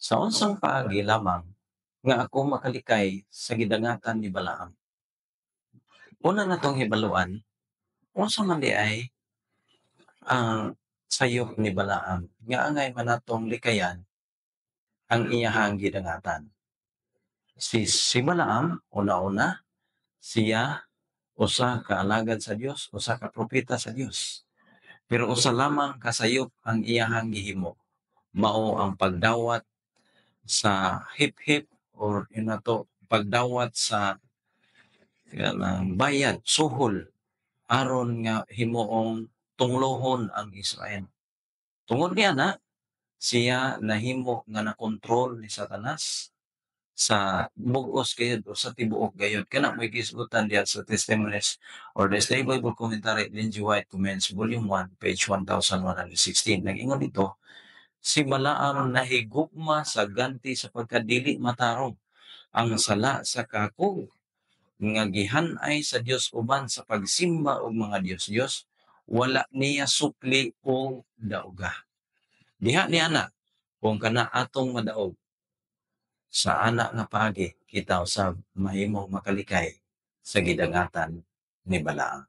Sa unsang paagi lamang nga ako makalikay sa gidangatan ni Balaam? Una natong hibaluan, unsa man diay ang sayop ni Balaam nga angay man natong likayan ang iyahang gidangatan? Si Balaam, una-una, siya usa ka alagad sa Dios, usa ka propeta sa Dios. Pero usa lamang ka sayop ang iyahang gihimo, mao ang pagdawat sa hip-hip or yun na to, pagdawat sa kanang bayad, suhol, aron nga himuong tunglohon ang Israel. Tungod niya na, siya nahimo nga nakontrol ni Satanas sa bug-os gayud o sa tibuok gayud. Kana may gisgutan diha sa Testimonies or the Study Bible Commentary, Ellen G. White Comments, Volume 1, page 1116. Nag-ingon dito, si Balaam nahigugma sa ganti sa pagkadili matarong. Ang sala sa kakog nga gihanay sa Dios uban sa pagsimba og mga Dios-Dios, wala niya sukli o dauga. Diha niya na, kung kana atong madaog, sa ana nga paagi, kita usab mahimong makalikay sa gidangatan ni Balaam.